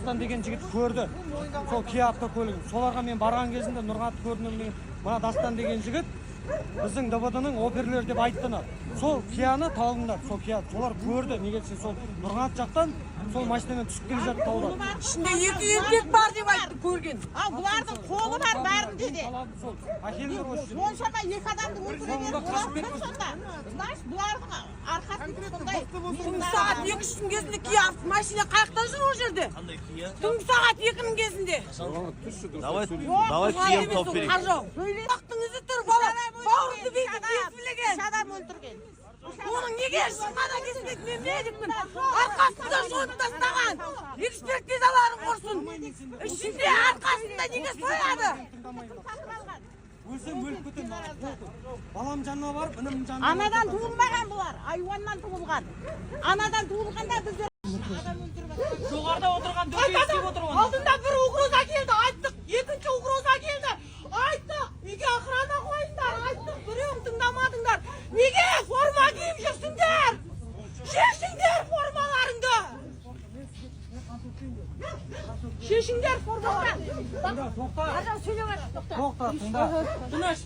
Дастан деген жігіт көрді сол Киа автокөлігін. Соларға мен барған кезімде Нұрғанатты көрдім деген, мына Дастан деген жігіт біздің ДВД-ның оперлері деп айтты. Сол Кияны табыңдар, сол Кия, солар көрді. Неге десе, сол Нұрғанат жақтан сол машинамен түсіп келе жатты таудан. Ішінде екі еркек бар деп айтты көрген. Ал бұлардың қолы бар бәрінде де. Талабым сол, әкеліңдер осы жерге. Оншама екі адамды өлтіре беріп, олар кім сонда? Значит, бұлардың арқасында сондай. Түнгі сағат 2:30-тің кезінде Киа машина қаяқта жүр ол жерде? Қандай Кия? Түнгі сағат 2-нің кезінде. Давай, давай, Кияны тауып берейік. Қаржау. Ақтың ізі тұр, бала. Бауырды бүйтіп кесілген. Үш адам өлтірген. Оның неге шыққанын кеспейді, мен медикпін. Арқасында жонып тастаған. Экспертизаларын құрсын. Ішінде, арқасында неге сояды? Өлсем, өліп кетемін, маған похуй. Балам жанына барып, інімнің жанына. Анадан туылмаған бұлар, айуаннан туылған. Анадан туылғанда біздер адам өлтіріп. Жоғарыда отырған дөкей істеп отыр оны. Алдында бір угроза келді, айттық. Екінші угроза келді. Айттық. Үйге охрана қойыңдар, айттық. Біреуің тыңдамадыңдар. Неге форма киіп жүрсіңдер? Шешіңдер формаларыңды. Шешіңдер формаларыңды. Тыңда, тоқта. Ажал, сөйлеп жатыр, тоқта. Тоқта, тыңда. Тыныш.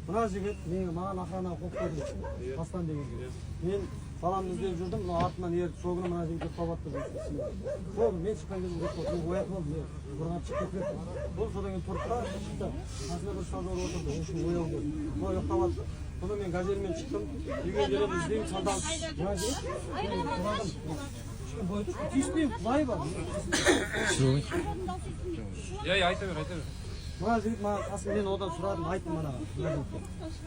Мына жігіт мені, маған охрана қойып қойды, Дастан деген жігіт. Мен баламды іздеп жүрдім, мына артынан еріп, сол күні мына жігіт ұйықтап жатты. Сол күні мен шыққан кезде ұйықтап, мен оятып алдым, мен бұрын шығып кетіп еді. Бұл содан кейін тұрды да шықты, қасына бір стажер отырды, ол үшін ояу деді, ол ұйықтап жатты. Содан мен Газельмен шықтым, үйге келемін, іздеймін, сандалып. Мына жігіт, мен сұрадым, кішкене былай тұршы, тиіспеймін, құдай бар. Иә, иә, айта бер, айта бер. Мына жігіт маған қасым, мен одан сұрадым, айттым анаға, мына жігітке: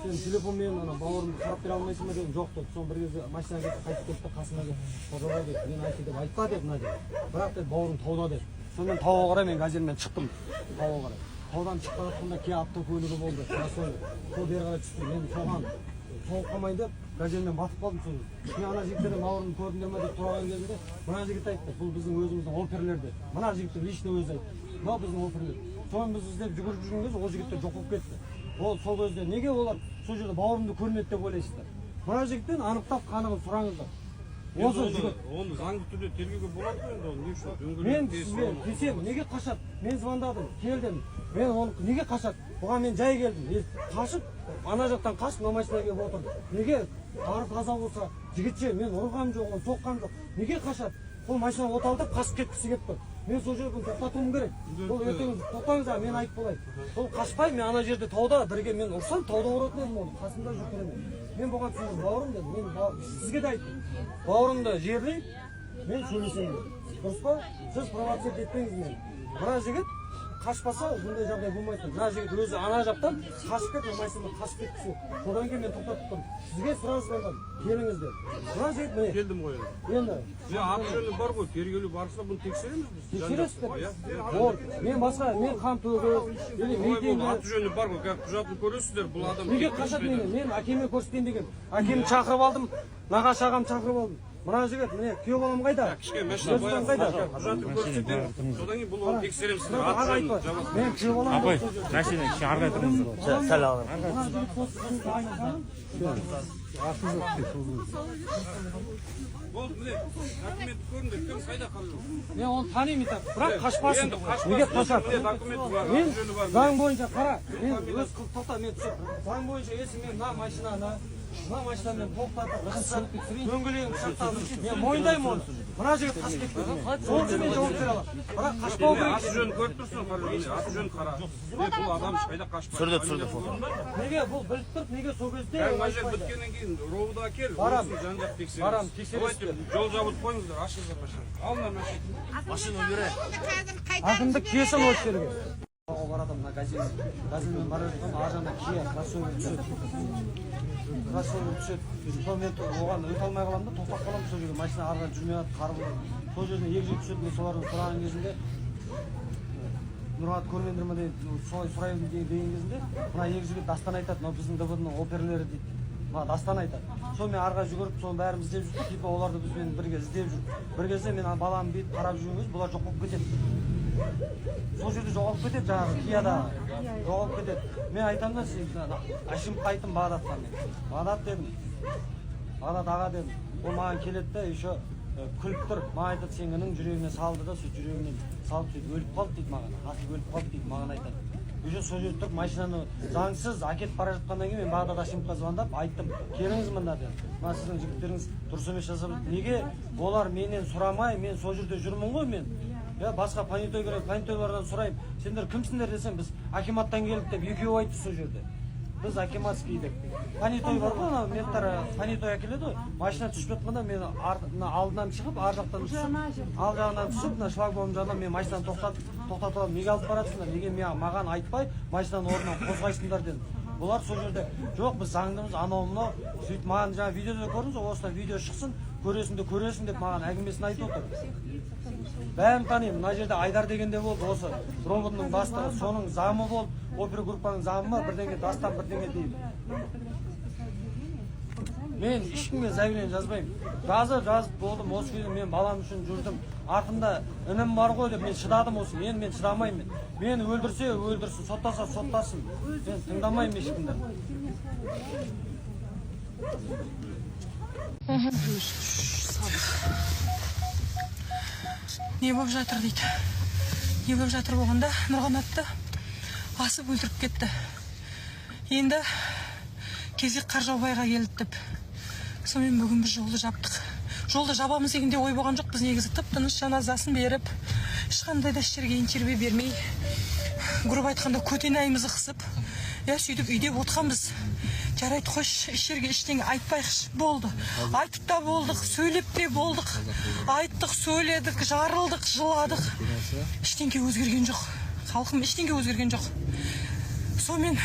«Сен телефонмен ана бауырымды қарап бере алмайсың ба?» – дедім. «Жоқ», – деді. Соны бір кезде машинаға кетіп, қайтып келді да, қасыма келіп: «Қожабай, – деді, – мен айтты деп айтпа, – деді, мына деді, – бірақ, – деді, – бауырым тауда», – деді. Сонымен тауға қарай мен Газельмен шықтым тауға қарай. Таудан шығып бара жатқанда Киа автокөлігі болды, кроссовер, сол бері қарай түсті. Мен соған соғып қалмайын деп Газельмен батып қалдым. Сол мен ана жігіттерден «Бауырымды көрдіңдер ма?» деп сұраған кезімде мына жігіт айтты: «Бұл біздің өзіміздің оперлер», – деді. Мына жігіттер лично өзі айтты: «Мынау біздің оперлер». Соны біз іздеп жүгіріп жүрген кезде ол жігіттер жоқ болып кетті. Ол сол кезде неге олар сол жерде бауырымды көрмеді деп ойлайсыздар? Мына жігіттен анықтап, қанығын сұраңыздар, осы жігіт. Оны заңды түрде тергеуге болады ғой енді, оны не үшін дөңгелек Мен тесіп сізбен оны- келсем, неге қашады? Мен звондадым, келдім. Мен оны неге қашады? Бұған мен жай келдім. Е, қашып, ана жақтан қашып, мына машинаға келіп отырды. Неге? Ары таза болса жігітше, мен ұрғаным жоқ, оны соққаным жоқ, неге қашады? Ол машина оталдап, қашып кеткісі келіп тұр. Мен сол жерде тоқтатуым керек. Бұл ертең, тоқтаңыз, а, мен айтып болайын. Ол қашпай, мен ана жерде тауда бірге, мен ұрсам, тауда ұратын едім оны, қасымда жүр керемет. Мен бұған түсіндім, бауырым дедім. Мен сізге де айттым, бауырымды жерлейік, мен сөйлесемін дедім, дұрыс па? Сіз провоцировать етпеңіз мені. Мына жігіт қашпаса, бұндай жағдай болмайтын. Мына жігіт өзі ана жақтан қашып кетті, машинадан қашып кеткісі. Содан кейін мен тоқтатып тұрмын. Сізге сразу звондадым, келіңіз деп. Мына жігіт, міне. Келдім ғой енді. Енді. Иә, аты жөні бар ғой, тергелу барысында бұны тексереміз біз. Тексересіздер. Иә, иә. Вот мен басқа, мен қан төгіп или Олай болды, митинг. аты жөні бар ғой, қазір құжатын көресіздер, бұл адам Неге қашады мені? Мен әкеме көрсетейін деген, әкемді шақырып алдым, нағашы ағамды шақырып алдым. Мына жігіт, міне, күйеу балам қайда? Кішкене машина Ерсұлтан қайда? Құжатын көрсетер, содан кейін бұл оны тексереміз. Мына Аты аға жөнін айтпа. жабасыз. Мен күйеу балам. Апай, машина кішкене ары қарай тұрыңыздар. Сәл ары. Мына жігіт осы. Болды, міне, документті көріңдер, кім қайда қарап. Мен оны танимын и так, бірақ қашпасын. Енді қашпасын. Неге қашады? Міне, документі бар, Мен аты жөні бар. заң бойынша, қара, мен өз, тоқта, мен түсіп, заң бойынша, если мен мына машинаны, мына машинамен тоқтатып, қысып, дөңгелегін пышақтадым, мен мойындаймын оны. Мына жігіт қашып кетті, сол үшін мен жауап бере аламын, бірақ қашпау Міне, керек. аты жөнін көріп тұрсың, қара, міне, аты жөнін қара. Міне, бұл адам ешқайда қашпайды. Түсірді, түсірді фото. Неге бұл біліп тұрып, неге сол кезде Қазір мына жер айтпайды? Біткеннен кейін РОВД кел, Барам. осыны жан жақты тексереміз. Барам, тексересіздер. Давайте, жол жабылып қойыңыздар, ашыңыздар машинаны. Алыңдар машинаны. Машина убирай. Қазір қайтарып Әкімдік келсін жібереді. осы жерге. Тауға баратырмын мына Газель, Газельмен бара жатқанмын, ар жағынан Киа кроссовер түседі, кроссовер түседі. Сол мен оған өте алмай қаламын да, тоқтап қаламын сол жерге. Машина ары қарай жүрмей жатыр, қар болды. Сол жерден екі жігіт түседі. Мен солардан сұраған кезімде, «Нұрғат көрмедіңдер ма?» деп солай сұраймын деген кезінде мына екі жігіт, Дастан айтады: «Мынау біздің ДВД ның оперлері», – дейді. Мына Дастан айтады. Сол мен ары қарай жүгіріп, соның бәрін іздеп жүрдік, типа оларды бізбен бірге іздеп жүр. Бір кезде мен ана баланы бүйтіп қарап жүрген кезде бұлар жоқ болып кетеді, сол жерде жоғалып кетеді, жаңағы Кияда жоғалып кетеді. Мен айтамын да, сен Әшімовқа айттым, Бағдатқа мен: «Бағдат, – дедім, – Бағдат аға, – дедім. Ол маған келеді да еще. Күліп тұр, маған айтады, сенің інің жүрегіне салды да, сөйтіп жүрегінен салып, сөйтіп өліп қалды дейді маған, асылып өліп қалды дейді маған айтады. Уже сол жерде тұрып, машинаны заңсыз әкетіп бара жатқаннан кейін мен Бағдат Ашимовқа звондап айттым: «Келіңіз мында», – дедім. «Мына сіздің жігіттеріңіз дұрыс емес жасап жатыр». Неге олар менен сұрамай? Мен сол жерде жүрмін ғой мен, иә. Басқа понятой керек, понятойлардан сұраймын: «Сендер кімсіңдер?» – десем, «Біз акиматтан келдік», – деп екеуі айтты сол жерде. «Біз акиматский», – деп. Понятой бар ғой, анау менттар понятой әкеледі ғой. Машина түсіп жатқанда мен мына алдынан шығып, ар жақтан түсіп, ал жағынан түсіп, мына шлагбаум жағынан мен машинаны тоқтатып алдым. «Неге алып баратсыңдар? Неге маған айтпай машинаны орнынан қозғайсыңдар?» – дедім. Бұлар сол жерде: «Жоқ, біз заңдымыз», анау мынау сөйтіп маған. Жаңа видеода көрдіңіз ғой, осылай видео шықсын, көресің де көресің деп маған әңгімесін айтып отыр. Бәрін танимын. Мына жерде Айдар деген де болды, осы роботның бастығы, соның замы болды, опергруппаның замы ма, бірдеңе, Дастан бірдеңе дейді. Мен ешкімге заявление жазбаймын, жазып жазып болдым. Осы кезде мен балам үшін жүрдім, артымда інім бар ғой деп мен шыдадым. Осы енді мен шыдамаймын. Мені өлтірсе өлтірсін, соттаса соттасын, мен тыңдамаймын ешкімді. Не болып жатыр дейді. Не болып жатыр болғанда, Нұрғанатты асып өлтіріп кетті, енді кезек Қаржаубайға келді деп. Сонымен бүгін біз жолды жаптық. Жолды жабамыз деген де ой болған жоқ. Біз негізі тып тыныш жаназасын беріп, ешқандай да еш жерге интервью бермей, грубо айтқанда, көтенайымызды қысып, иә, сөйтіп үйде отырғанбыз. Жарайды, қойшы, еш жерге ештеңе айтпайықшы, болды. Айтып та болдық, сөйлеп те болдық, айттық, сөйледік, жарылдық, жыладық, ештеңе өзгерген жоқ, халқым, ештеңе өзгерген жоқ. Сонымен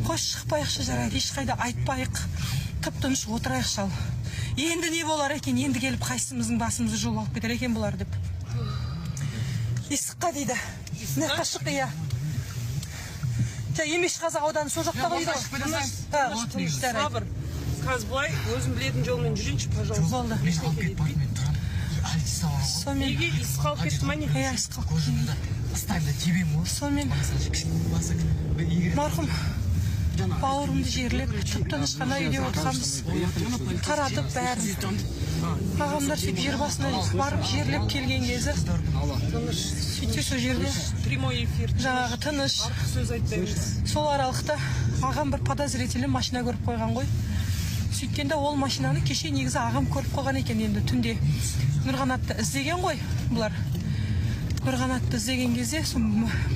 қойшы, шықпайықшы, жарайды, ешқайда айтпайық, тып тыныш отырайықшы. Ал енді не болар екен, енді келіп қайсымыздың басымызды жұлып алып кетер екен бұлар деп. Исыққа дейді, мына жаққа шық, иә. Еңбекшіқазақ ауданы сол жақта ғой дейді ғой. Сабыр. Қазір былай өзім білетін жолмен жүрейінші, пожалуйста. Болды. Сонымен Неге иіс қалып кетті ма, не? Иә, иіс қалып. Сонымен марқұм бауырымды жерлеп, тып тыныш қана үйде отырғанбыз. Таратып бәрін ағамдар сөйтіп жер басына барып жерлеп келген кезі, сөйтсе, сол жерде Прямой эфир. жаңағы тыныш. Артық сөз айтпаймыз. Сол аралықта ағам бір подозрительный машина көріп қойған ғой. Сөйткенде ол машинаны кеше негізі ағам көріп қойған екен. Енді түнде Нұрғанатты іздеген ғой бұлар. Нұрғанатты іздеген кезде сол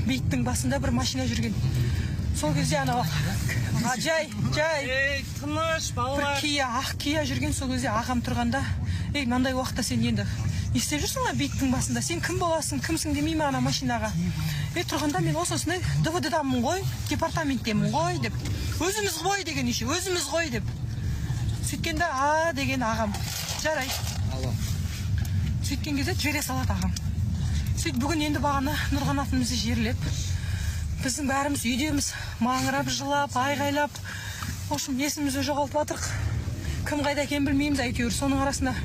бейіттің басында бір машина жүрген. Сол кезде анау жай жай Ей, тыныш, бір балалар. Кия, ақ Кия жүрген. Сол кезде ағам тұрғанда: «Ей, мынандай уақытта сен енді не істеп жүрсің ана бейіттің басында? Сен кім боласың, кімсің?» – демей ме ана машинаға. «Ей, тұрғанда мен осы осындай ДВД дамын ғой, департаменттемін ғой», – деп. «Өзіміз ғой» деген еще, «Өзіміз ғой» деп. Сөйткенде «А» деген ағам, жарайды. Сөйткен кезде жібере салады ағам. Сөйтіп бүгін енді бағана Нұрғанатымызды жерлеп, біздің бәріміз үйдеміз, маңырап, жылап, айғайлап, в общем, есімізді жоғалтып жатырық. Кім қайда екенін білмейміз әйтеуір. Соның арасында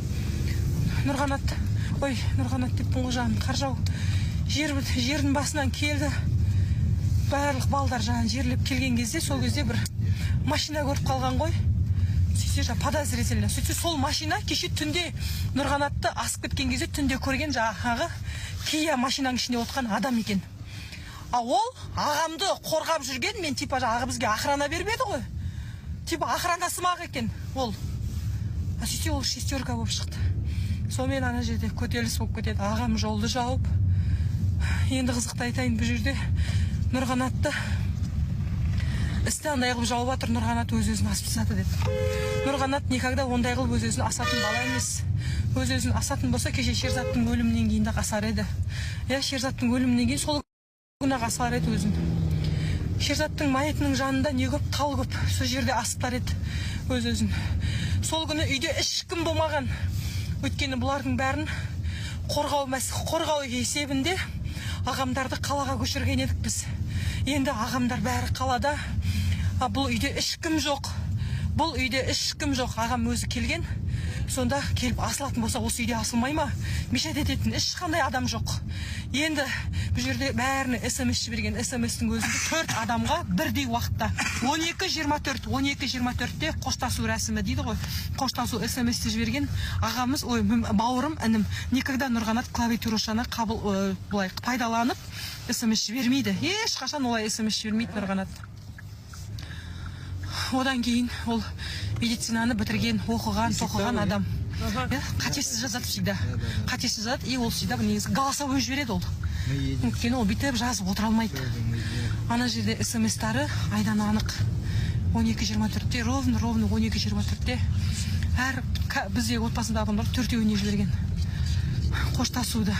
Нұрғанат, ой, Нұрғанат деппін ғой, жаным, Қаржау жердің басынан келді. Барлық балдар жаңағы жерлеп келген кезде, сол кезде бір машина көріп қалған ғой. Сөйтсе, жаңағы подозрительно. Сөйтсе, сол машина кеше түнде Нұрғанатты асып кеткен кезде түнде көрген жаңағы Кия машинаның ішінде отырған адам екен. А ол ағамды қорғап жүрген, мен типа жаңағы бізге охрана бермеді ғой, типа охранасымақ екен ол. А сөйтсе, ол шестерка болып шықты. Сонымен ана жерде көтеріліс болып кетеді, ағам жолды жауып. Енді қызықты айтайын, бұл жерде Нұрғанатты істі андай қылып жауып жатыр, Нұрғанат өз өзін асып тастады деп. Нұрғанат никогда ондай қылып өз өзін асатын бала емес. Өз өзін асатын болса, кеше Шерзаттың өлімінен кейін ақ асар еді, иә. Шерзаттың өлімінен кейін сол күні ақ асар еді өзін. Шерзаттың мәйітінің жанында не көп, тал көп, сол жерде асып еді өз өзін. Сол күні үйде ешкім болмаған, өйткені бұлардың бәрін қорғау есебінде ағамдарды қалаға көшірген едік біз. Енді ағамдар бәрі қалада, а бұл үйде ешкім жоқ, бұл үйде ешкім жоқ. Ағам өзі келген. Сонда келіп асылатын болса, осы үйде асылмай ма? Мешать ететін ешқандай адам жоқ. Енді бұл жерде бәріне СМС жіберген. СМС-тің өзінде төрт адамға бірдей уақытта, 12:24, 12:24-те қоштасу рәсімі дейді ғой, қоштасу СМС-ті жіберген ағамыз, ой, бауырым, інім. Никогда Нұрғанат клавиатурашаны қабыл былай пайдаланып СМС жібермейді, ешқашан олай СМС жібермейді Нұрғанат. Одан кейін ол медицинаны бітірген, оқыған тоқыған адам, иә, қатесіз жазады, всегда қатесіз жазады. И ол всегда негізі голосовой жібереді ол, өйткені ол бүйтіп жазып отыра алмайды. Ана жерде СМСтары айдан анық, 12:24-те, ровно, ровно 12:24-те әр біздегі отбасындағы адамдар төртеуіне жіберген қоштасуды.